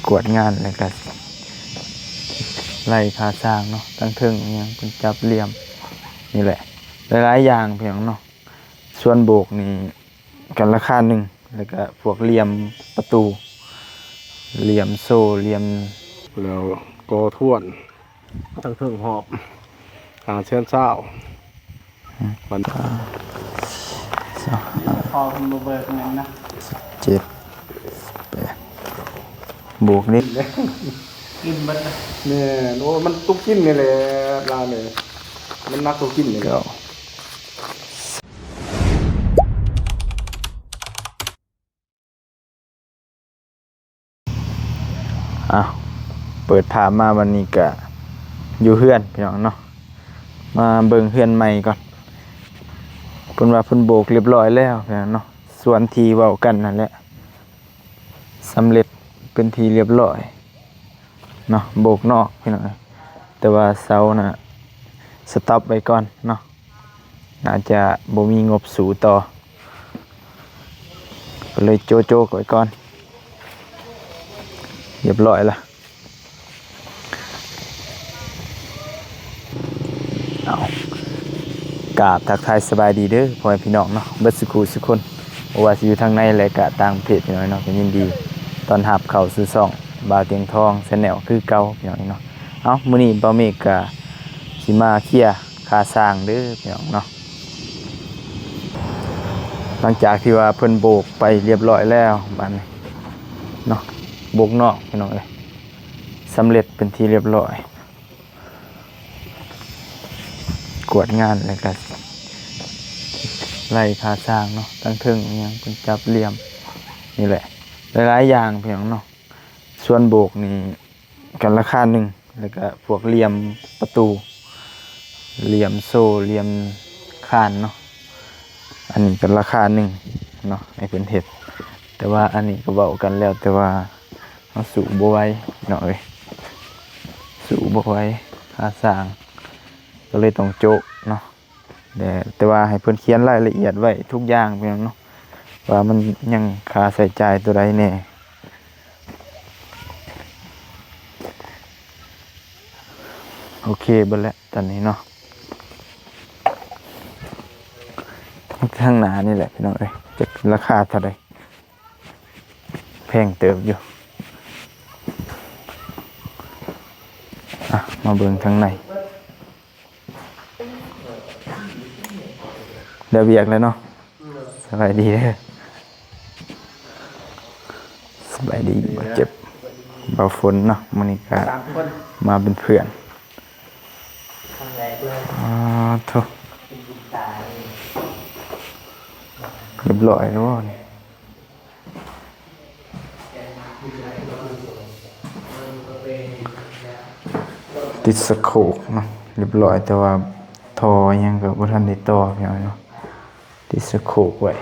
ກວດງານ ແລ້ວກະໄລ່ຄາສ້າງເນາະ, ທັງເທິງອີ່ຫຍັງເພິ່ນຈັບຫຼ່ຽມ ນີ້ແຫຼະ ຫຼາຍໆຢ່າງພີ່ນ້ອງເນາະ. ສ່ວນໂບກນີ້ ກັນລາຄາໜຶ່ງ ແລ້ວກະພວກຫຼ່ຽມປະຕູ ຫຼ່ຽມໂສ້ ຫຼ່ຽມ ແລ້ວກໍຖ້ວນ ຕັ້ງເທິງຮອບ ຫ້າແສນຊາວ ອືມ ມັນ ອ່າ ຊາວຫ້າ ພໍເພິ່ນບໍ່ເບີກເງິນນະ ເຈັດ ແປດ ບວກນີ້ ກິນເບິດລະ ແມ່ນ. ໂອ້ ມັນຕຸກກິນນີ້ແຫຼະ ລາວນີ້ ມັນໜັກຕຸກກິນນີ້ແຫຼະ ເກົ້າ. ອ້າວ ເປີດພາບມາບັດນີ້ກະຢູ່ເຮືອນພີ່ນ້ອງເນາະ, ມາເບິ່ງເຮືອນໃໝ່ກ່ອນ. ເພິ່ນວ່າເພິ່ນໂບກລຽບລ້ອຍແລ້ວພີ່ນ້ອງເນາະ, ສ່ວນທີ່ເວົ້າກັນນັ້ນແຫຼະ ສຳເລັດເປັນທີ່ລຽບລ້ອຍເນາະ, ໂບກນອກພີ່ນ້ອງເອີຍ ແຕ່ວ່າເສົານະ ສະຕັອບໄວ້ກ່ອນເນາະ. ໜ້າຈະບໍ່ມີງົບສູ້ຕໍ່ ກໍເລີຍໂຈະໆໄວ້ກ່ອນ. ລຽບລ້ອຍລະ. ເອົາ ກາບທັກທາຍສະບາຍດີເດີພໍ່ແມ່ພີ່ນ້ອງເນາະ ເບິດສຸຂູສຸຄົນ ບໍ່ວ່າຊິຢູ່ທາງໃນ ແລະກະຕ່າງປະເທດພີ່ນ້ອງເນາະ, ກໍຍິນດີຕ້ອນຮັບເຂົ້າສູ່ຊ່ອງບ່າວຕຽງທອງ Channel ຄືເກົ່າພີ່ນ້ອງເນາະ. ເອົາ ມື້ນີ້ບ່າວເມກກະຊິມາເຄຍ ຄາສ້າງເດີພີ່ນ້ອງເນາະ. ຫຼັງຈາກທີ່ວ່າເພິ່ນໂບກໄປລຽບລ້ອຍແລ້ວ ບາດນີ້ເນາະ, ໂບກນອກພີ່ນ້ອງເອີຍ ສຳເລັດເປັນທີ່ລຽບລ້ອຍ. ກວດງານແລ້ວກະໄລ່ຄາສ້າງເນາະ, ທັງເທິງອີ່ຫຍັງເພິ່ນຈັບຫຼ່ຽມ ນີ້ແຫຼະ ຫຼາຍໆຢ່າງພີ່ນ້ອງເນາະ. ສ່ວນໂບກນີ້ ກັນລາຄາໜຶ່ງ ແລ້ວກະພວກຫຼ່ຽມປະຕູ ຫຼ່ຽມໂສ້ ຫຼ່ຽມຄານເນາະ, ອັນນີ້ກໍລາຄາໜຶ່ງເນາະ ໃຫ້ເພິ່ນເຮັດ. ແຕ່ວ່າອັນນີ້ກໍເວົ້າກັນແລ້ວ ແຕ່ວ່າເຮົາສູ້ບໍ່ໄຫວເນາະເອີຍ ສູ້ບໍ່ໄຫວ ຄາສ້າງ ກໍເລີຍຕ້ອງໂຈະເນາະ. ແຕ່ ແຕ່ວ່າໃຫ້ເພິ່ນຂຽນລາຍລະອຽດໄວ້ທຸກຢ່າງເນາະ ວ່າມັນຍັງຄ່າໃຊ້ຈ່າຍຕົວໃດແດ່. ໂອເຄເບິດແລ້ວຕອນນີ້ເນາະ, ທາງໜ້ານີ້ແຫຼະພີ່ນ້ອງເອີຍ ຈັກລາຄາເທົ່າໃດ. ແພງເຕີບຢູ່. ອ່ະ ມາເບິ່ງທາງໃນ. ແລ້ວວຽກແລ້ວເນາະ. ສະບາຍດີເດີ. ສະບາຍດີ ບ່າວເຈັບ ບ່າວຝົນເນາະ. ມື້ນີ້ກະມາເປັນເພື່ອນ. ຄັ້ງແລກເລີຍ. ອໍ ໂທ້ ລຽບລ້ອຍແລ້ວບໍ່ນີ້? ຕິດສະໂຄກເນາະ ລຽບລ້ອຍ ແຕ່ວ່າທໍ່ຫຍັງກໍບໍ່ທັນໄດ້ຕໍ່ເນາະ. ຕິດສະໂຄກໄວ້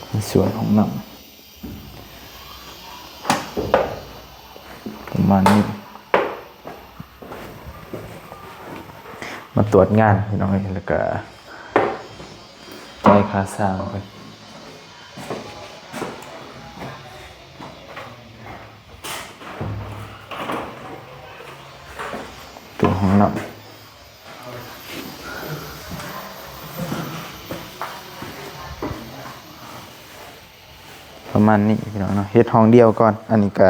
ໃນສ່ວນຫ້ອງນ້ຳ ປະມານນີ້. ມາຕວດງານພີ່ນ້ອງເອີຍ ແລ້ວກະຈ່າຍຄ່າສ້າງເພິ່ນ. ໂຕຫ້ອງນ້ຳ ປະມານນີ້ພີ່ນ້ອງເນາະ. ເຮັດຫ້ອງດຽວກ່ອນ ອັນນີ້ກະ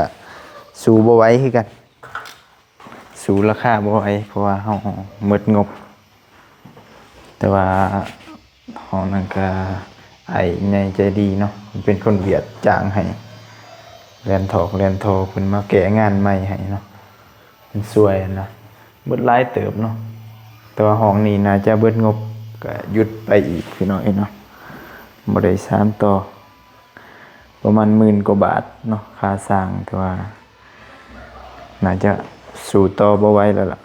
ສູ້ບໍ່ໄຫວຄືກັນ ສູ້ລາຄາບໍ່ໄຫວ ເພາະວ່າເຮົາໝົດງົບ. ແຕ່ວ່າຫ້ອງນັ້ນກະອ້າຍໃຫຍ່ໃຈດີເນາະ ເພິ່ນເປັນຄົນຫວຽດຈ້າງໃຫ້ ແລ່ນຖອກແລ່ນທໍ່ ເພິ່ນມາແກ້ງານໃໝ່ໃຫ້ເນາະ ເພິ່ນຊ່ວຍຫັ້ນນະ. ເບິດຫຼາຍເຕີບເນາະ ແຕ່ວ່າຫ້ອງນີ້ໜ້າຈະເບິດງົບ ກະຢຸດໄປອີກພີ່ນ້ອງເອີຍເນາະ. ບໍ່ໄດ້ສານຕໍ່ ປະມານໝື່ນກວ່າບາດເນາະ ຄ່າສ້າງ ແຕ່ວ່າໜ້າຈະສູ້ຕໍ່ບໍ່ໄຫວແລ້ວລະ.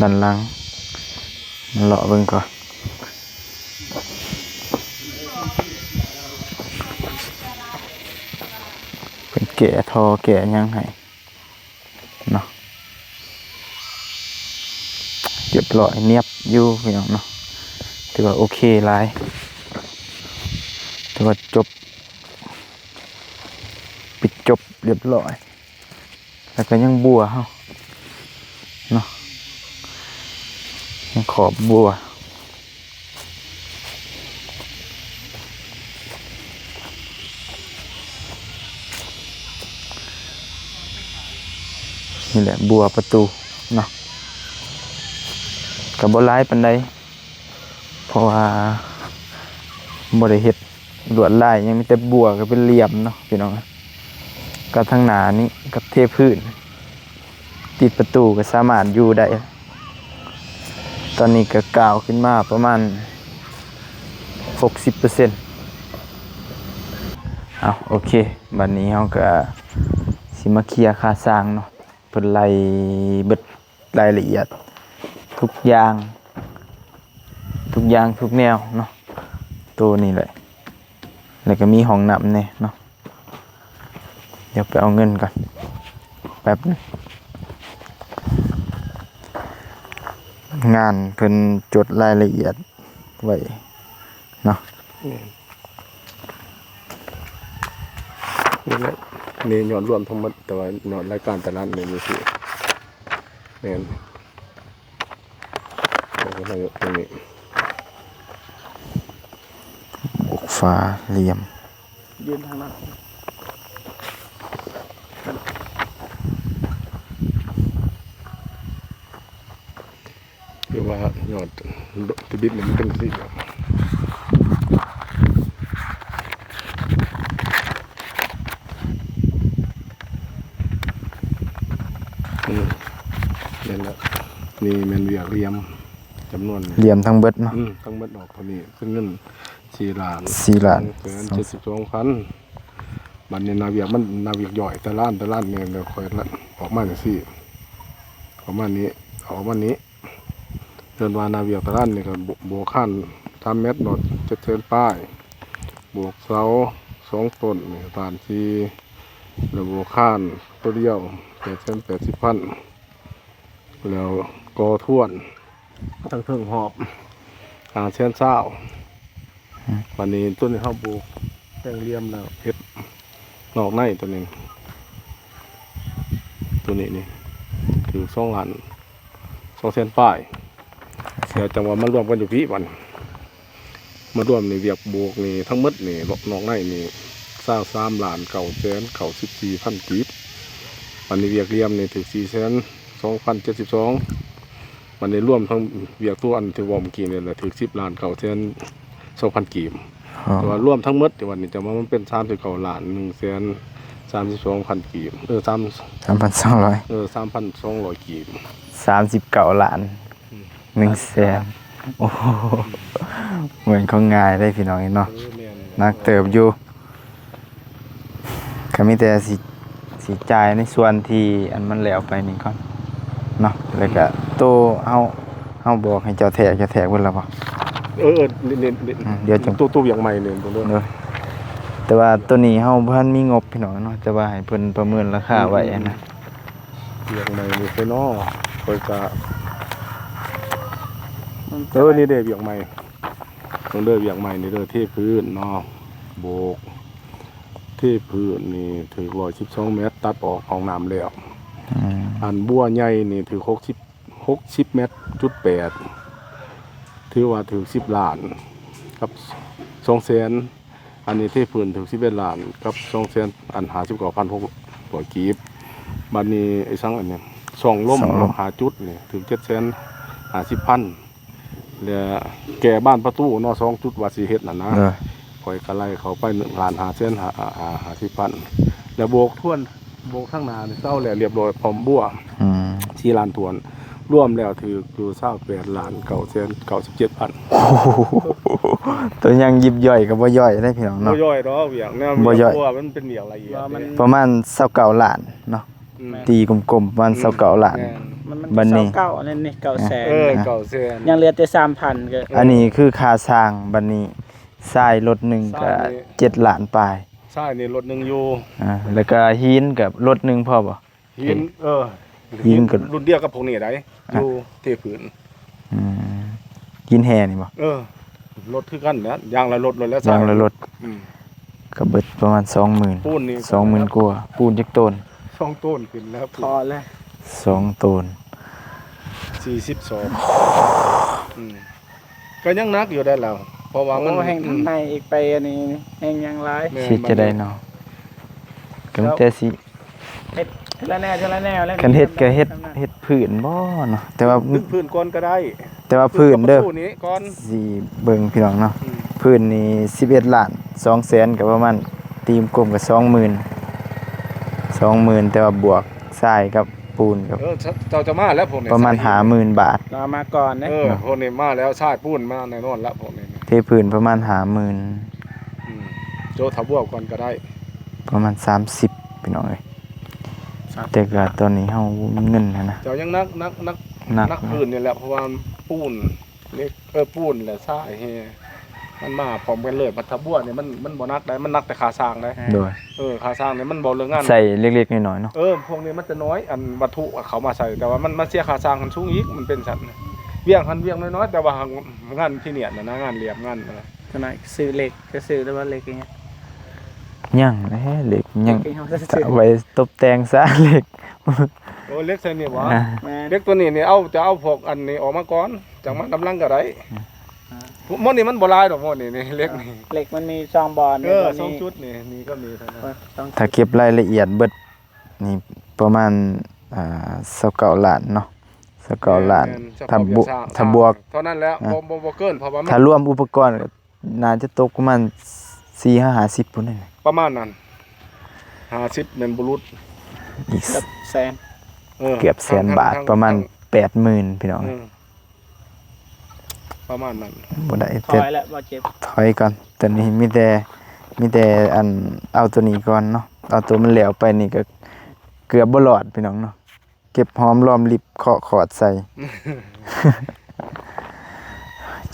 ດ້ານຫຼັງ ມາເລາະເບິ່ງກ່ອນ ເພິ່ນແກ້ທໍ່ແກ້ຫຍັງໃຫ້ເນາະ. ຮຽບຮ້ອຍນຽບຢູ່ພີ່ນ້ອງເນາະ. ຖືວ່າໂອເຄຫຼາຍ ຖືວ່າຈົບ ປິດຈົບລຽບລ້ອຍ ແລ້ວກໍຍັງບົວເຮົາເນາະ ຍັງຂອບບົວ ນີ້ແຫຼະບົວປະຕູເນາະ ກໍບໍ່ຫຼາຍປານໃດ ເພາະວ່າບໍ່ໄດ້ເຮັດລວດລາຍຫຍັງ ມີແຕ່ບົວກັບເປັນຫຼ່ຽມເນາະພີ່ນ້ອງ ກັບທາງໜ້ານີ້ກັບເທພື້ນ ຕິດປະຕູກໍສາມາດຢູ່ໄດ້ ຕອນນີ້ກໍກ້າວຂຶ້ນມາປະມານຫົກສິບເປີເຊັນ ເອົາ ໂອເຄ ບັດນີ້ເຮົາກໍຊິມາເຄຍຄ່າສ້າງເນາະ ເພິ່ນໄລ່ເບິດ ລາຍລະອຽດທຸກຢ່າງ ທຸກຢ່າງທຸກແນວເນາະ ໂຕນີ້ແຫຼະ ແລ້ວກໍມີຫ້ອງນ້ຳແດ່ເນາະ ດຽວໄປເອົາເງິນກ່ອນ ແປັບໜຶ່ງ ງານເພິ່ນຈົດລາຍລະອຽດໄວ້ເນາະ ແມ່ນ ນີ້ແຫຼະ ນີ້ຍອດລວມທັງໝົດ ແຕ່ວ່າຍອດລາຍການແຕ່ລະອັນນີ້ຢູ່ທີ່ ແມ່ນ ແລ້ວກໍໄດ້ຕົງນີ້ ບວກຝາ ຫຼ່ຽມ ຢືນທາງນັ້ນ ຄືວ່າຍອດທະບິດນີ້ມັນເປັນຈັ່ງຊີ້ ອືມ ແມ່ນແລ້ວ ນີ້ແມ່ນວຽກຫຼ່ຽມ ຈຳນວນນີ້ ຫຼ່ຽມທັງເບິດເນາະ ອືມ ທັງເບິດອອກເທົ່ານີ້ ເປັນເງິນສີ່ລ້ານ ສີ່ລ້ານ ສອງແສນເຈັດສິບສອງພັນ ບັດນີ້ໜ້າວຽກມັນ ໜ້າວຽກຍ່ອຍ ແຕ່ລ້ານ ແຕ່ລ້ານນີ້ ແລ້ວຄ່ອຍອອກມາຈັ່ງຊີ້ ປະມານນີ້ ອອກມານີ້ ເອີ້ນວ່າໜ້າວຽກຕາລານນີ້ກໍ ໂບ ໂບກຄານສາມແມັດເນາະ ເຈັດແສນປາຍ ໂບກເສົາສອງຕົ້ນນີ້ ຕານສີ່ ແລ້ວໂບກຄານຕົວດຽວ ແປດແສນແປດສິບພັນ ແລ້ວກໍ່ທວນ ທັງເທິງຮອບ ຫ້າແສນຊາວ ອືມ ບາດນີ້ຕົວນີ້ເຮົາໂບກແຕ່ງຫຼ່ຽມແລ້ວ ເຮັດນອກໃນຕົວນີ້ ຕົວນີ້ນີ້ ຖືກສອງລ້ານສອງແສນປາຍ ແລ້ວຈັ່ງວ່າມາລວມກັນຢູ່ພີ້ບັດ ມາລວມນີ້ ວຽກໂບກນີ້ ທັງໝົດນີ້ ນອກໃນນີ້ ຊາວສາມລ້ານເກົ້າແສນເກົ້າສິບສີ່ພັນກີບ ບາດນີ້ວຽກຫຼ່ຽມນີ້ ຖືກສີ່ແສນສອງພັນເຈັດສິບສອງ ບາດນີ້ລວມທັງວຽກຕົວອັນທີ່ເວົ້າເມື່ອກີ້ນີ້ແຫຼະ ຖືກສິບລ້ານເກົ້າແສນສອງພັນກີບ ອໍ ແຕ່ວ່າລວມທັງໝົດ ແຕ່ວ່ານີ້ຈະວ່າມັນເປັນສາມສິບເກົ້າລ້ານໜຶ່ງແສນສາມສິບສອງພັນກີບ ເອີ ສາມ ສາມພັນສອງຮ້ອຍ ເອີ ສາມພັນສອງຮ້ອຍກີບ ສາມສິບເກົ້າລ້ານ ອືມ ໜຶ່ງແສນ ໂອ້ໂຫ ບໍ່ແມ່ນຂອງງ່າຍເດ້ພີ່ນ້ອງເອີຍເນາະ ເອີ ແມ່ນ ໜັກເຕີບຢູ່ ກໍມີແຕ່ຊິ ຊິຈ່າຍໃນສ່ວນທີ່ອັນມັນແລ້ວໄປນີ້ກ່ອນເນາະ ແລ້ວກໍໂຕເຮົາ ເຮົາບອກໃຫ້ເຈົ້າແທກ ເຈົ້າແທກເບິດແລ້ວບໍ່? ເອີ ເອີ ນີ້ ນີ້ ນີ້ ອືມ ດຽວຈະ ໂຕ ໂຕວຽກໃໝ່ນີ້ເບິ່ງເດີ ໂດຍ ແຕ່ວ່າໂຕນີ້ເຮົາບໍ່ທັນມີງົບພີ່ນ້ອງເນາະ ແຕ່ວ່າໃຫ້ເພິ່ນປະເມີນລາຄາໄວ້ ອືມ ນະ ວຽກໃໝ່ນີ້ໄປເນາະ ຂ້ອຍກະ ເອີ ນີ້ເດ້ວຽກໃໝ່ ເບິ່ງເດີ ວຽກໃໝ່ນີ້ເດີ ເທພື້ນເນາະ ໂບກ ເທພື້ນນີ້ຖືກຮ້ອຍສິບສອງແມັດ ຕັດອອກຫ້ອງນ້ຳແລ້ວ ອືມ ອັນບົວໃຫຍ່ນີ້ຖືກຫົກສິບ ຫົກສິບແມັດຈຸດແປດ ຖືວ່າຖືກສິບລ້ານກັບສອງແສນ ອັນນີ້ເທພື້ນຖືກສິບເອັດລ້ານກັບສອງແສນ ອັນ ຫ້າສິບເກົ້າພັນຫົກຮ້ອຍກີບ ບາດນີ້ໄອ້ສັງອັນນີ້ ຊ່ອງລົມ ຊ່ອງລົມ ເນາະ ຫ້າຈຸດນີ້ຖືກເຈັດແສນຫ້າສິບພັນ ແລະ ແກ້ບານປະຕູເນາະ ສອງຈຸດວ່າຊິເຮັດຫັ້ນນະ ໂດຍ ຂ້ອຍກໍໄລ່ເຂົ້າໄປໜຶ່ງລ້ານຫ້າແສນຫ້າສິບພັນ ແລະ ໂບກທວນ ໂບກທາງໜ້ານີ້ເຊົາແລ້ວລຽບຮ້ອຍ ພ້ອມບົວ ອືມ ສີ່ລ້ານຖ້ວນ ລວມແລ້ວຖືກຢູ່ຊາວແປດລ້ານເກົ້າແສນເກົ້າສິບເຈັດພັນ ໂອ້ໂຫ ຕົວຢ່າງຢິບຍ່ອຍກໍບໍ່ຍ່ອຍເດ້ພີ່ນ້ອງເນາະ ບໍ່ຍ່ອຍດອກວຽກແນວ ບໍ່ຍ່ອຍ ວຽກ ເພາະວ່າມັນເປັນວຽກລະອຽດເດ້ ປະມານຊາວເກົ້າລ້ານເນາະ ອືມ ຕີກົມໆປະມານ ອືມ ຊາວເກົ້າລ້ານ ແມ່ນ ມັນ ມັນ ບັດນີ້ ຊາວເກົ້າ ອັນນີ້ເກົ້າແສນ ເອີ ເກົ້າແສນ ຍັງເຫຼືອແຕ່ສາມພັນກໍ ອັນນີ້ຄືຄ່າສ້າງ ບັດນີ້ຊາຍລົດໜຶ່ງກໍ ຊາຍນີ້ ເຈັດລ້ານປາຍ ຊາຍນີ້ລົດໜຶ່ງຢູ່ ອ່າ ແລ້ວກໍຫີນກັບລົດໜຶ່ງພໍບໍ່? ຫີນ ເອີ ຫີນກໍລຸ້ນດຽວກັບພວກນີ້ໄດ໋ ອ່ະ ຢູ່ເທພື້ນ ອືມ ຫີນແຮ່ນີ້ບໍ່? ເອີ ລົດຄືກັນແຫຼະ ຢ່າງລະລົດໂລດແຫຼະ ຢ່າງລະລົດ ອືມ ກໍເບິດປະມານສອງໝື່ນ ປູນນີ້ ສອງໝື່ນກວ່າ ປູນຈັກໂຕນ ສອງໂຕນຂຶ້ນແລ້ວ ພໍແລ້ວ ສອງໂຕນ ສີ່ສິບສອງ ອືມ ກໍຍັງໜັກຢູ່ໄດ໋ລາວ ເພາະວ່າມັນ ໂອ້ ແຮ່ງທາງໃນອີກໄປ ອັນນີ້ແຮ່ງຫຍັງຫຼາຍ ແມ່ນ ຊິເຮັດຈັ່ງໃດເນາະ ກໍມີແຕ່ຊິ ເຮັດເທື່ອລະແນວເທື່ອລະແນວແລ້ວ ຄັນເຮັດກໍເຮັດ ເຮັດພື້ນບໍ່ເນາະ ແຕ່ວ່າ ດຶງພື້ນກ່ອນກໍໄດ້ ແຕ່ວ່າພື້ນເດີ ຊິເບິ່ງພີ່ນ້ອງເນາະ ອືມ ພື້ນນີ້ສິບເອັດລ້ານສອງແສນ ກໍປະມານ ຕີກົມໆກໍສອງໝື່ນ ສອງໝື່ນ ແຕ່ວ່າບວກຊາຍກັບປູນກັບ ເອີ ເຈົ້າຈະມາແລ້ວພວກນີ້ ປະມານຫ້າໝື່ນບາດ ມາ ມາກ່ອນເດ້ ເອີ ພວກນີ້ມາແລ້ວ ຊາຍປູນມາແນ່ນອນລະພວກນີ້ ເທພື້ນປະມານຫ້າໝື່ນ ອືມ ໂຈະທາບວກກ່ອນກໍໄດ້ ປະມານສາມສິບ ພີ່ນ້ອງເອີຍ ສາມສິບ ແຕ່ກໍຕອນນີ້ເຮົາບໍ່ມີເງິນຫັ້ນນະ ເຈົ້າຍັງໜັກ ໜັກ ໜັກ ໜັກ ໜັກພື້ນນີ້ແຫຼະ ເພາະວ່າປູນ ເຫຼັກ ເອີ ປູນ ແລະ ຊາຍແຮ່ ມັນມາພ້ອມກັນເລີຍ ພັດທະບົວນີ້ມັນ ມັນບໍ່ໜັກໃດ໋ ມັນໜັກແຕ່ຄາຊ່າງໃດ໋ ໂດຍ ເອີ ຄາຊ່າງນີ້ມັນບໍ່ເລື່ອງງານ ໃສ່ເລັກໆນ້ອຍໆເນາະ ເອີ ພວກນີ້ມັນຈະນ້ອຍ ອັນວັດຖຸເຂົາມາໃສ່ ແຕ່ວ່າມັນ ມັນເສຍຄາຊ່າງຫັ້ນສູງອີກ ມັນເປັນຊັ້ນ ວຽກຫັ້ນວຽກນ້ອຍໆ ແຕ່ວ່າງານພິນຽດນະ ງານລຽບ ງານ ເອີ ຂະໜາດຊື້ເຫຼັກ ຈະຊື້ແລ້ວວ່າເຫຼັກອີຫຍັງ ຍັງແຫຼະ ເຫຼັກຍັງ ເຫຼັກຍັງ ເອົາໄວ້ຕົບແຕ່ງຊະ ເຫຼັກ ໂອ້ ເຫຼັກໃສ່ນີ້ຫວາ ອ່າ ແມ່ນ ເຫຼັກຕົວນີ້ນີ້ເອົາ ຈະເອົາພວກອັນນີ້ອອກມາກ່ອນ ຈັ່ງມານຳຫຼັງກໍໄດ້ ອ່າ ໝົດນີ້ມັນບໍ່ຫຼາຍດອກ ໝົດນີ້ ນີ້ເຫຼັກນີ້ ເຫຼັກມັນມີສອງບ່ອນ ເອີ ນີ້ບ່ອນນີ້ ສອງຈຸດນີ້ ນີ້ກໍມີເທົ່ານັ້ນ ເອີ ສອງຈຸດ ຖ້າເກັບລາຍລະອຽດເບິດນີ້ປະມານ ອ່າ ຊາວເກົ້າລ້ານເນາະ ຊາວເກົ້າລ້ານ ແມ່ນໆ ຖ້າບວກ ຖ້າບວກ ເທົ່ານັ້ນແຫຼະ ອ່າ ບໍ່ ບໍ່ ບໍ່ເກີນ ເພາະວ່າມັນ ຖ້າລວມອຸປະກອນ ໜ້າຈະຕົກປະມານສີ່ຫ້າສິບພຸ້ນເດ້ ປະມານນັ້ນ ຫ້າສິບແມ່ນບໍ່ຫຼຸດ ອີກເກືອບແສນ ເອີ ເກືອບແສນບາດ ປະມານແປດໝື່ນ ພີ່ນ້ອງ ເອີ ປະມານນັ້ນ ບໍ່ໄດ້ ຖອຍແລ້ວ ບໍ່ເຈັບ ຖອຍກ່ອນ ຕອນນີ້ມີແຕ່ ມີແຕ່ອັນ ເອົາຕົວນີ້ກ່ອນເນາະ ເອົາຕົວມັນແລ້ວໄປນີ້ກໍເກືອບບໍ່ລອດ ພີ່ນ້ອງເນາະ. ເກັບຫອມລອມລິບເຄາະຂອດໃສ່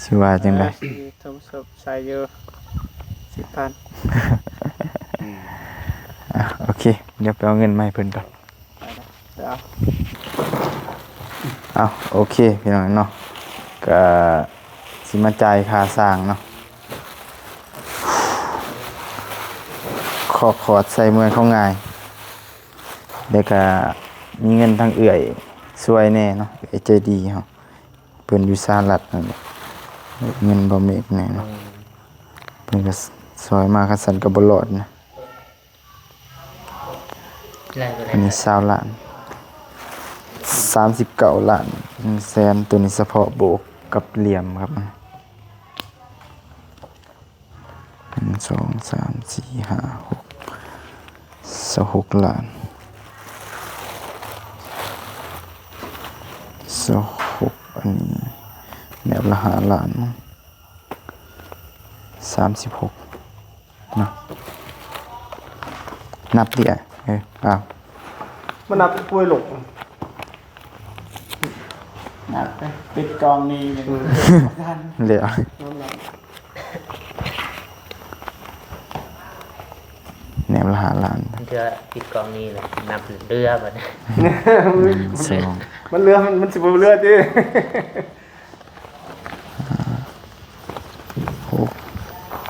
ຊິວ່າຈັ່ງໃດ ເອີ ສົມທົບໃສ່ຢູ່ສິບພັນ ອືມ ອ່ະ ໂອເຄ ດຽວໄປເອົາເງິນມາໃຫ້ເພິ່ນກ່ອນ ເອົາ ເອົາ ໂອເຄ ພີ່ນ້ອງເນາະ ກະຊິມາຈ່າຍຄ່າຊ່າງເນາະ ເຄາະຂອດໃສ່ເມື່ອຍເຂົາງ່າຍ. ແລ້ວກະມີເງິນທາງເອື້ອຍຊ່ວຍແດ່ເນາະ ເອື້ອຍໃຈດີເຮົາ ເພິ່ນຢູ່ສະຫະລັດນັ້ນແຫຼະ ເງິນບໍ່ເມກແດ່ເນາະ ເພິ່ນກໍຊ່ອຍມາ ຄັນຊັ້ນກໍບໍ່ລອດນະ ອັນນີ້ຊາວລ້ານ ສາມສິບເກົ້າລ້ານ ແສນ ໂຕນີ້ສະເພາະໂບກກັບຫຼ່ຽມຄັບ. ໜຶ່ງ ສອງ ສາມ ສີ່ ຫ້າ ຫົກ ຊາວຫົກລ້ານ ຊາວຫົກ ອັນນີ້ແນວລະຫ້າລ້ານ ສາມສິບຫົກເນາະ ນັບເດ ເອີ ອ້າວ ມານັບກວຍລົງ ນັບໄປ ປິດກ່ອງນີ້ເລີຍ ອືມ ບໍ່ທັນ ເຫຼືອ ແນວລະຫ້າລ້ານ ເທື່ອປິດກ່ອງນີ້ແຫຼະ ນັບເຫຼືອບັດນີ້ ໜຶ່ງ ສອງ ມັນເຫຼືອ ມັນ ມັນຊິບໍ່ເຫຼືອຕິ ຫ້າ ຫົກ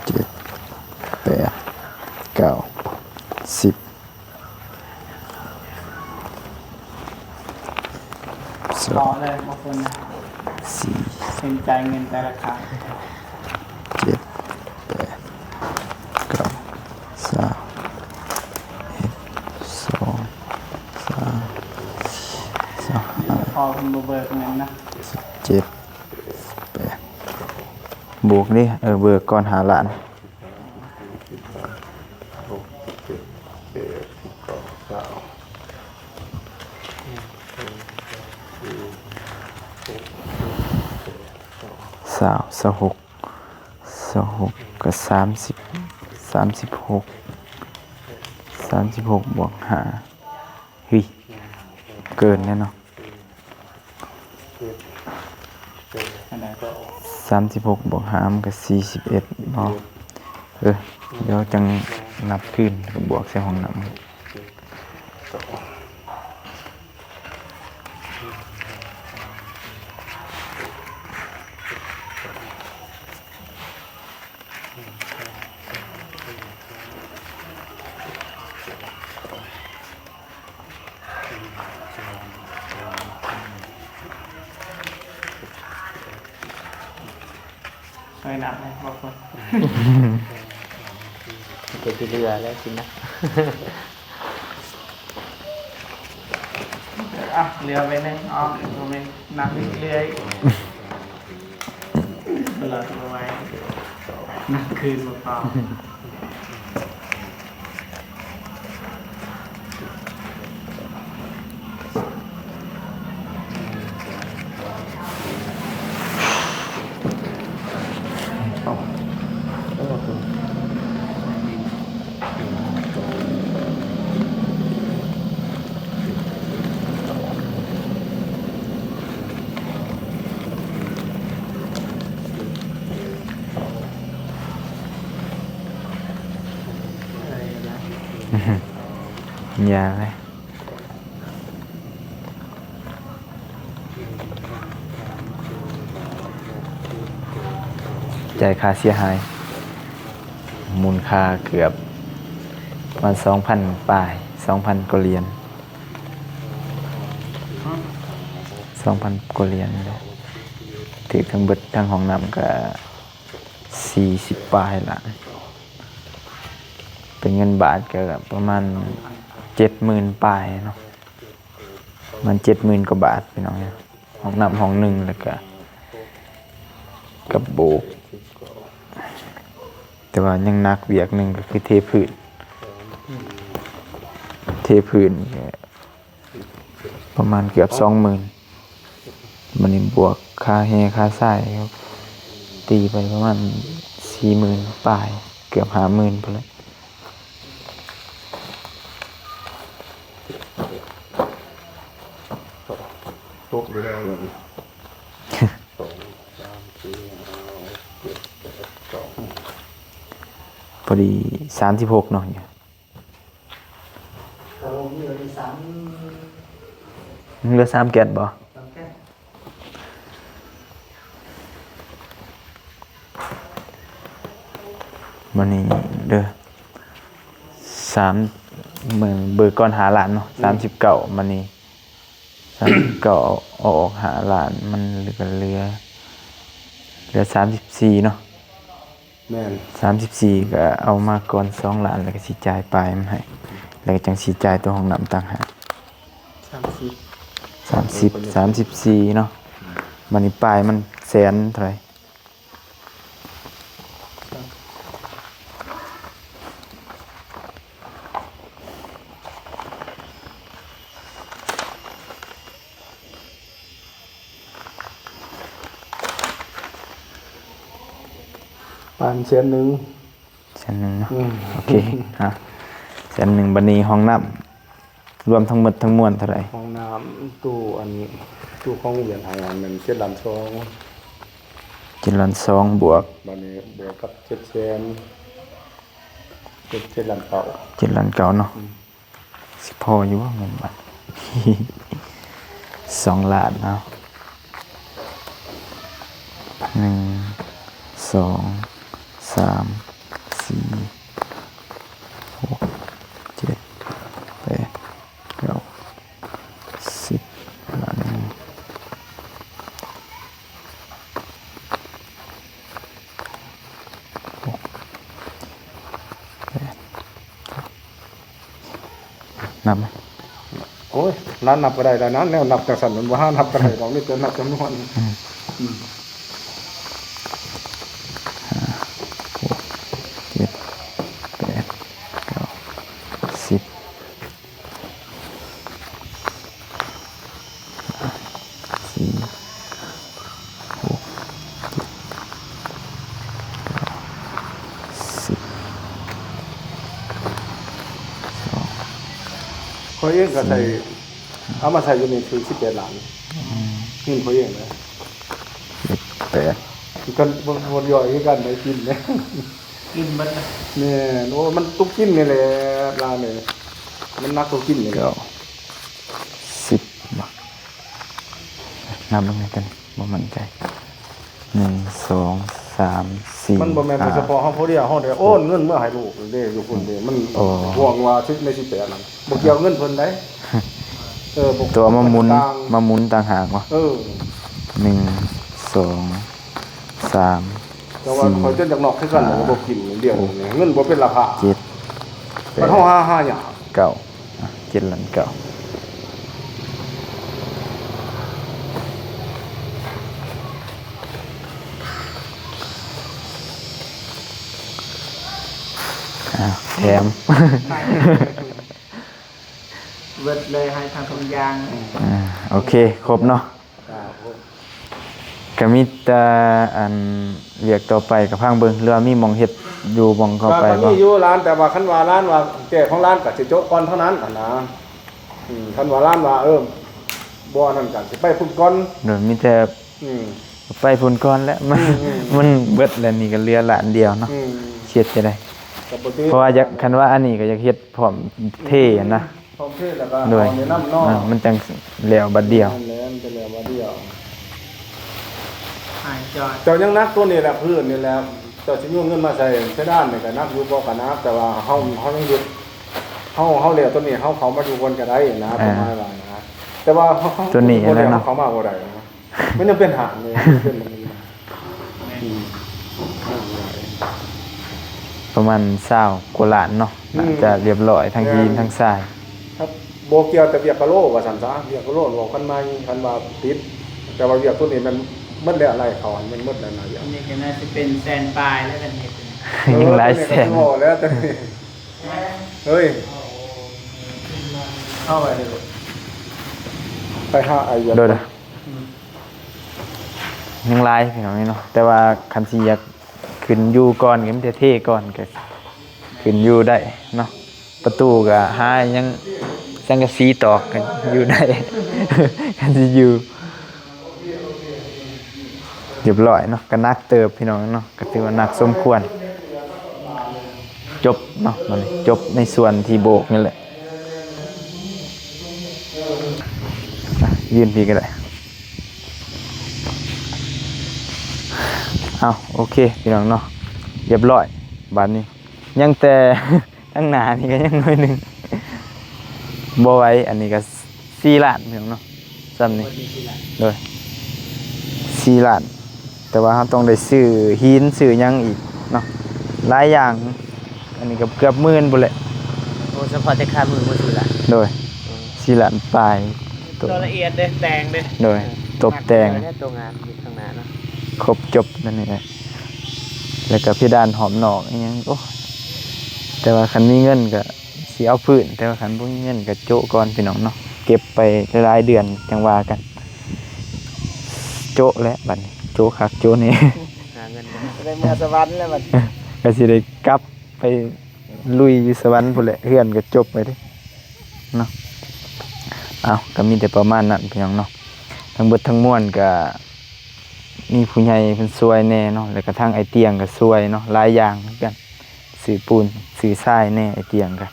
ເຈັດ ແປດ ເກົ້າ ສິບ ສອງ ພໍແລ້ວ ບາງຄົນນະ ສີ່ ເຫັນຈ່າຍເງິນແຕ່ລະຄັ້ງ ເຈັດ ແປດ ເກົ້າ ຊາວ ເອັດ ສອງ ສາມ ສີ່ ຊາວຫ້າ ພໍເພິ່ນບໍ່ເບີກເງິນນະ ສິບເຈັດ ແປດ ບວກເດ້ ເອີ ເບີກກ່ອນຫ້າລ້ານ ຊາວ ຊາວຫົກ ຊາວຫົກ ກໍສາມສິບ ສາມສິບຫົກ ສາມສິບຫົກບວກຫ້າ ເຮີ້ຍ ເກີນແລ້ວເນາະ ສາມສິບຫົກບວກຫ້າມັນກໍສີ່ສິບເອັດເນາະ ເອີ ດຽວຈັ່ງນັບຄືນ ກໍບວກໃສ່ຫ້ອງນ້ຳ. ສອງ ສາມ ສີ່ ຫ້າ ຫົກ ເຈັດ ແປດ ເກົ້າ ສິບ ເຄີຍນັບແລ້ວບໍ່ຄົນ? ເປັນທີ່ເຫຼືອແລ້ວຊິນະ. ອ່ະ ເຫຼືອໄປໜຶ່ງ ເອົາ ບໍ່ແມ່ນນັບເລື້ອຍໆ ເຫຼືອໄວ້ ນັບຄືນບໍ່ພໍ. ຢ່າເລີຍ. ຈ່າຍຄ່າເສຍຫາຍ ມູນຄ່າເກືອບປະມານສອງພັນປາຍ ສອງພັນກວ່າຫຼຽນ ສອງພັນກວ່າຫຼຽນນີ້ແຫຼະ. ຖືກທັງເບິດທັງຫ້ອງນ້ຳກະສີ່ສິບປາຍລ້ານ ເປັນເງິນບາດກະປະມານເຈັດໝື່ນປາຍເນາະ. ມັນເຈັດໝື່ນກວ່າບາດພີ່ນ້ອງເອີຍ ຫ້ອງນ້ຳຫ້ອງໜຶ່ງ ແລ້ວກະ ກະໂບກ ແຕ່ວ່າຍັງໜັກວຽກໜຶ່ງ ກະຄືເທພື້ນ ເທພື້ນກະປະມານເກືອບສອງໝື່ນ ບາດນີ້ບວກຄ່າແຮ່ຄ່າຊາຍ ຕີໄປປະມານສີ່ໝື່ນປາຍ ເກືອບຫ້າໝື່ນພຸ້ນແຫຼະ. ໂຕະຢູ່ແລ້ວ ສອງ ສາມ ສີ່ ຫ້າ ຫົກ ເຈັດ ແປດ ເກົ້າ ພໍດີສາມສິບຫົກເນາະ. ເຫຼືອສາມແກັດບໍ່? ສາມແກັດ. ບາດນີ້ເດີ ສາມ ເບິ່ງເບີກ່ອນຫ້າລ້ານເນາະ ສາມສິບເກົ້າ ບາດນີ້ສາມສິບເກົ້າ ເອົາອອກຫ້າລ້ານ ມັນກະເຫຼືອ ເຫຼືອສາມສິບສີ່ເນາະ. ແມ່ນ ສາມສິບສີ່ ກະເອົາມາກ່ອນສອງລ້ານ ແລ້ວກະຊິຈ່າຍປາຍມັນໃຫ້ ແລ້ວກະຈັ່ງຊິຈ່າຍໂຕຫ້ອງນ້ຳຕ່າງຫາກ. ສາມສິບ ສາມສິບ ສາມສິບສີ່ເນາະ. ບາດນີ້ປາຍມັນແສນເທົ່າໃດ? ປານແສນໜຶ່ງ ແສນໜຶ່ງເນາະ. ອືມ ໂອເຄ ຮະ ແສນໜຶ່ງ. ບາດນີ້ຫ້ອງນ້ຳ ລວມທັງໝົດທັງມວນເທົ່າໃດ? ຫ້ອງນ້ຳ ຕູ້ອັນ ຕູ້ຂອງໂຮງຮຽນໃຫ້ອັນນັ້ນ ເຈັດລ້ານສອງ ເຈັດລ້ານສອງ ບວກ ບາດນີ້ບວກກັບເຈັດແສນ ເຈັດ ເຈັດລ້ານເກົ້າ ເຈັດລ້ານເກົ້າເນາະ. ອືມ ຊິພໍຢູ່ບໍ່ເງິນບາດ? ສອງລ້ານເນາະ. ໜຶ່ງ ສອງ ສາມ ສີ່ ຫົກ ເຈັດ ແປດ ເກົ້າ ສິບ ລ້ານໜຶ່ງ. ນັບ ໂອ້ຍ ນັ້ນນັບກະໄດ້ແລ້ວນະ ແນວນັບຈັ່ງຊັ້ນມັນບໍ່ຫານັບກະໄດ້ດອກ ມີແຕ່ນັບຈຳນວນ. ອືມ ອືມ ຫ້າ ຫົກ ເຈັດ ແປດ ເກົ້າ ສິບ ຫ້າ ສີ່ ຫົກ ເຈັດ ແປດ ເກົ້າ ສິບ ສອງ ຂ້ອຍເອງກະໃສ່ ເອົາມາໃສ່ຢູ່ນີ້ຖືກສິບແປດລ້ານ. ອືມ ເງິນຂ້ອຍເອງນະ ເຈັດ ແປດ ກັນ ບໍ່ ບໍ່ຍ່ອຍຄືກັນໄດ້ກິນເດ້. ກິນເບິດນະ. ແມ່ນ ໂອ້ ມັນຕຸກກິນນີ້ແຫຼະ ລາວນີ້ ມັນໜັກກວ່າກິນນີ້ແຫຼະ. ເກົ້າ ສິບ ບໍ່ ນັບເບິ່ງແດ່ຕົວນີ້ ບໍ່ໝັ້ນໃຈ. ໜຶ່ງ ສອງ ສາມ ສີ່ ມັນບໍ່ແມ່ນແຕ່ສະເພາະເຮົາຜູ້ດຽວ ເຮົາໄດ້ໂອນເງິນເມືອໃຫ້ລູກເດ້ ຢູ່ພຸ້ນເດ້ ມັນ ໂອ້ ຫ່ວງວ່າສິບໃນສິບແປດນັ້ນ ບໍ່ກ່ຽວເງິນເພິ່ນໃດ ເອີ ບໍ່ ຕົວມາໝູນ ຕ່າງ ມາໝູນຕ່າງຫາກບໍ່? ເອີ ໜຶ່ງ ສອງ ສາມ ແຕ່ວ່າ ສີ່ ຂ້ອຍຈົນຢາກນອກຄືກັນ ຫ້າ ແຕ່ວ່າບໍ່ກິນດຽວນີ້ ເງິນບໍ່ເປັນລາຄາ ເຈັດ ແປດ ເຮົາຫາ ຫາຍາກ ເກົ້າ ອ່ະ ເຈັດລ້ານເກົ້າ ອ້າວ ແຖມ ເບິດເລີຍ ໃຫ້ທັງທຸກຢ່າງ ອ່າ ໂອເຄ ຄົບເນາະ ກໍມີແຕ່ອັນວຽກຕໍ່ໄປກໍຟັງເບິ່ງ ຫຼືວ່າມີໝ່ອງເຮັດຢູ່ໝ່ອງເຂົ້າໄປ ກໍມີຢູ່ຫຼານ ແຕ່ວ່າຄັນວ່າຫຼານວ່າແກ້ຂອງຫຼານກໍຊິໂຈະກ່ອນເທົ່ານັ້ນຫັ້ນນະ ອືມ ຄັນວ່າຫຼານວ່າ ເອີ ບໍ່ອັນນັ້ນກໍຊິໄປພຸ້ນກ່ອນ ໂດຍ ມີແຕ່ ອືມ ໄປພຸ້ນກ່ອນແຫຼະ ມັນ ອືມ ມັນເບິດແລ້ວ ນີ້ກໍເຫຼືອລ້ານດຽວເນາະ ອືມ ເຮັດຈັ່ງໃດ ກໍບໍ່ຕິ ເພາະວ່າຢາກ ຄັນວ່າອັນນີ້ກໍຢາກເຮັດ ພ້ອມເທນະ ພ້ອມເທແລ້ວກໍ ໂດຍ ເອົາແນະນຳເນາະ ອ່າ ມັນຈັ່ງແລ້ວບັດດຽວ ແມ່ນແຫຼະ ມັນຈະແລ້ວບັດດຽວ ຫາຍຈອດ ເຈົ້າຍັງໜັກຕົວນີ້ແຫຼະ ພື້ນນີ້ແຫຼະ ເຈົ້າຊິມີເງິນມາໃສ່ເພດານນີ້ກໍໜັກຢູ່ບໍ່ ກໍໜັກ ແຕ່ວ່າເຮົາ ເຮົາຍັງຢຸດ ເຮົາ ເຮົາແລ້ວຕົວນີ້ ເຮົາເຂົ້າມາຢູ່ກ່ອນກໍໄດ້ນະ ອ່າ ປະມານວ່ານະ ແຕ່ວ່າເຮົາ ຕົວນີ້ ເຮົາ ແລ້ວເນາະ ເຮົາເຂົ້າມາບໍ່ໄດ້ນະ ມັນຍັງເປັນຫ້າງຢູ່ ເປັນ ອືມ ປະມານຊາວກວ່າລ້ານເນາະ ອືມ ໜ້າຈະລຽບຮ້ອຍທັງຫີນ ແມ່ນ ທັງຊາຍ ບໍ່ກ່ຽວແຕ່ວຽກກະໂລວ່າຊັ້ນຊະ ວຽກກະໂລເວົ້າກັນໃໝ່ ຄັນວ່າຕິດ ແຕ່ວ່າວຽກຕົວນີ້ແມ່ນໝົດແລ້ວ ໄລ່ເຂົ້າຫັ້ນແມ່ນໝົດແລ້ວນະ ວຽກ ອັນນີ້ກໍໜ້າຊິເປັນແສນປາຍແລ້ວ ຄັນເຮັດ ເອີ ຍັງຫຼາຍແສນ ໂອ້ ແລ້ວແຕ່ ເຮີ້ຍ ເຂົ້າໄປເດີ ໄປຫາໄອວຽກ ໂດຍ ອືມ ຍັງຫຼາຍພີ່ນ້ອງເນາະ ແຕ່ວ່າຄັນຊິຢາກຂຶ້ນຢູ່ກ່ອນ ກໍມີແຕ່ເທກ່ອນ ກໍຂຶ້ນຢູ່ໄດ້ເນາະ ປະຕູກໍຫາຫຍັງສັງກະສີຕອກກໍຢູ່ໄດ້ ຄັນຊິຢູ່ ຮຽບຮ້ອຍເນາະ ກໍໜັກເຕີບພີ່ນ້ອງເນາະ ກໍຖືວ່າໜັກສົມຄວນ ຈົບເນາະ ບັດນີ້ຈົບໃນສ່ວນທີ່ໂບກນີ້ແຫຼະ ອ່ະ ຢືນພີ້ກໍໄດ້ ເອົາ ໂອເຄ ພີ່ນ້ອງເນາະ ຮຽບຮ້ອຍ ບັດນີ້ຍັງແຕ່ ທາງໜ້ານີ້ກໍຍັງໜ້ອຍໜຶ່ງ ບໍ່ໄຫວ ອັນນີ້ກໍສີ່ລ້ານ ພີ່ນ້ອງເນາະ ສ່ຳນີ້ ເບິດນີ້ສີ່ລ້ານ ໂດຍ ສີ່ລ້ານ ແຕ່ວ່າເຮົາຕ້ອງໄດ້ຊື້ຫີນຊື້ຫຍັງອີກເນາະ ຫຼາຍຢ່າງ ອັນນີ້ກໍເກືອບໝື່ນພຸ້ນແຫຼະ ໂອ້ ສະເພາະແຕ່ຄ່າມືບໍ່ສີ່ລ້ານ ໂດຍ ເອີ ສີ່ລ້ານປາຍ ຕົວລະອຽດເດ້ ແຕ່ງເດ້ ໂດຍ ຕົບແຕ່ງ ໂຕງາມຢູ່ຂ້າງໜ້າເນາະ ຄົບຈົບນັ້ນນີ້ແຫຼະ ແລ້ວກໍເພດານຮອບນອກອີ່ຫຍັງ ໂອ້ ແຕ່ວ່າຄັນມີເງິນກໍ ຊິເອົາພື້ນ ແຕ່ວ່າຄັນບໍ່ມີເງິນກໍໂຈະກ່ອນພີ່ນ້ອງເນາະ ເກັບໄປຫຼາຍໆເດືອນຈັ່ງວ່າກັນ ໂຈະແຫຼະບັດນີ້ ໂຈະຄັກໂຈະແນ່ ຫາເງິນ ໄດ້ເມືອສະຫວັນແລ້ວບັດນີ້ ກໍຊິໄດ້ກັບໄປລຸຍຢູ່ສະຫວັນພຸ້ນແຫຼະ ເຮືອນກໍຈົບໄປເດ້ເນາະ ເອົາ ກໍມີແຕ່ປະມານນັ້ນພີ່ນ້ອງເນາະ ທັງເບິດທັງມວນກໍ ມີຜູ້ໃຫຍ່ເພິ່ນຊ່ວຍແດ່ເນາະ ແລ້ວກະທາງອ້າຍຕຽງກະຊ່ວຍເນາະ ຫຼາຍຢ່າງຄືກັນ ຊື້ປູນຊື້ຊາຍແດ່ ອ້າຍຕຽງກະ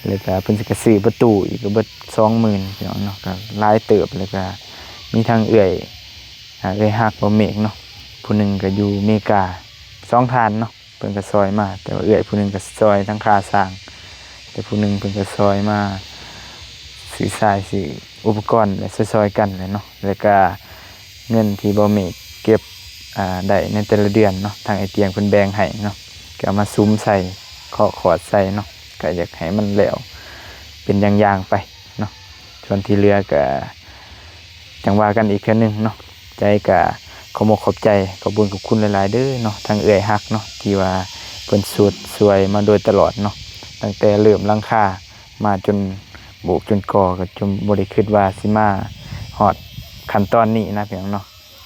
ແລ້ວກະເພິ່ນກະຊື້ປະຕູອີກ ກະເບິດສອງໝື່ນພີ່ນ້ອງເນາະ ກະຫຼາຍເຕີບ ແລ້ວກະມີທັງເອື້ອຍ ອ່າ ເອື້ອຍຮັກ ບໍ່ເມກເນາະ ຜູ້ໜຶ່ງກະຢູ່ເມກາ ສອງທ່ານເນາະ ເພິ່ນກໍຊ່ອຍມາ ແຕ່ວ່າເອື້ອຍຜູ້ໜຶ່ງກໍຊ່ອຍທັງຄ່າສ້າງ ແຕ່ຜູ້ໜຶ່ງເພິ່ນກໍຊ່ອຍມາຊື້ຊາຍ ຊື້ອຸປະກອນ ແລະ ຊ່ອຍໆກັນແຫຼະເນາະ ແລ້ວກະເງິນທີ່ບໍ່ມີເກັບ ອ່າ ໄດ້ໃນແຕ່ລະເດືອນເນາະ ທາງອ້າຍຕຽງເພິ່ນແບ່ງໃຫ້ເນາະ ກໍເອົາມາສຸມໃສ່ ເຄາະຂອດໃສ່ເນາະ ກໍຢາກໃຫ້ມັນແລ້ວເປັນຢ່າງໆໄປເນາະ ສ່ວນທີ່ເຫຼືອກໍ ຈັ່ງວ່າກັນອີກເທື່ອໜຶ່ງເນາະ ໃຈກະຂອບອົກຂອບໃຈ ຂອບບຸນຂອບຄຸນຫຼາຍໆເດີເນາະ ທັງເອື້ອຍຮັກເນາະ ທີ່ວ່າເພິ່ນຊຸດຊ່ວຍມາໂດຍຕະຫຼອດເນາະ ຕັ້ງແຕ່ເລີ່ມຫຼັງຄາມາຈົນໂບກຈົນກໍ່ ກໍຈົນບໍ່ໄດ້ຄິດວ່າຊິມາຮອດຂັ້ນຕອນນີ້ນະ ພີ່ນ້ອງເນາະ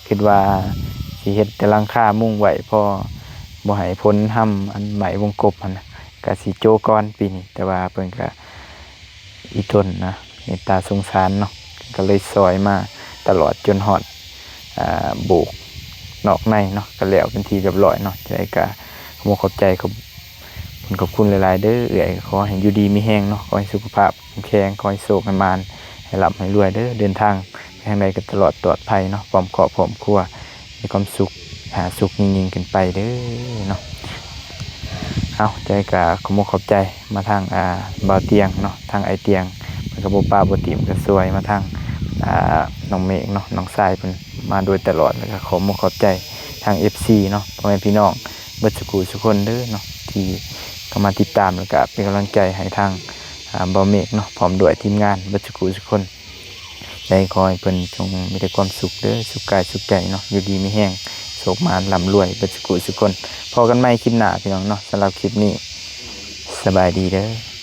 ຄິດວ່າຊິເຮັດແຕ່ຫຼັງຄາມຸງໄວ້ ພໍບໍ່ໃຫ້ຝົນຮຳອັນໄໝ້ວົງກົບຫັ້ນນະ ກະຊິໂຈະກ່ອນປີນີ້ ແຕ່ວ່າເພິ່ນກະ ອີ່ຕົນນະ ເມດຕາສົງສານເນາະ ກໍເລີຍຊ່ອຍມາຕະຫຼອດຈົນຮອດ ອ່າ ໂບກນອກໃນເນາະ ກໍແລ້ວເປັນທີ່ຮຽບຮ້ອຍເນາະ ຈັ່ງໃດກໍຂໍຂອບໃຈ ຂອບ ຂອບຄຸນຫຼາຍໆເດີເອື້ອຍ ຂໍໃຫ້ຢູ່ດີມີແຮງເນາະ ຂໍໃຫ້ສຸຂະພາບແຂງແຂງ ຂໍໃຫ້ໂຊກໃຫ້ໝານ ໃຫ້ລ່ຳໃຫ້ລວຍເດີ ເດີນທາງໄປທາງໃດກໍຕະຫຼອດປອດໄພເນາະ ພ້ອມຄອບພ້ອມຄົວ ມີຄວາມສຸກ ຫາສຸກຍິ່ງໆຂຶ້ນໄປເດີເນາະ. ເອົາ ຈັ່ງໃດກໍຂອບອົກຂອບໃຈມາທາງ ອ່າ ບ່າວຕຽງເນາະ, ທາງອ້າຍຕຽງເພິ່ນກໍບໍ່ປະບໍ່ຖິ້ມ ກໍຊ່ວຍມາທາງ ອ່າ ນ້ອງເມກເນາະ, ນ້ອງຊາຍເພິ່ນມາໂດຍຕະຫຼອດ. ແລ້ວກໍຂອບອົກຂອບໃຈທາງເອັຟຊີເນາະ, ພໍ່ແມ່ພີ່ນ້ອງເບິດສູ່ຜູ້ສູ່ຄົນເດີເນາະ ທີ່ເຂົ້າມາຕິດຕາມ ແລ້ວກໍເປັນກຳລັງໃຈໃຫ້ທາງ ອ່າ ບ່າວເມກເນາະ ພ້ອມດ້ວຍທີມງານເບິດສູ່ຜູ້ສູ່ຄົນ. ໃຫ້ຂໍໃຫ້ເພິ່ນຈົ່ງມີແຕ່ຄວາມສຸກເດີ, ສຸກກາຍສຸກໃຈເນາະ, ຢູ່ດີມີແຮງ, ໂຊກໝານ, ລ່ຳລວຍເບິດສູ່ຜູ້ສູ່ຄົນ. ພໍ້ກັນໃໝ່ຄລິບໜ້າພີ່ນ້ອງເນາະ, ສຳລັບຄລິບນີ້ ສະບາຍດີເດີ.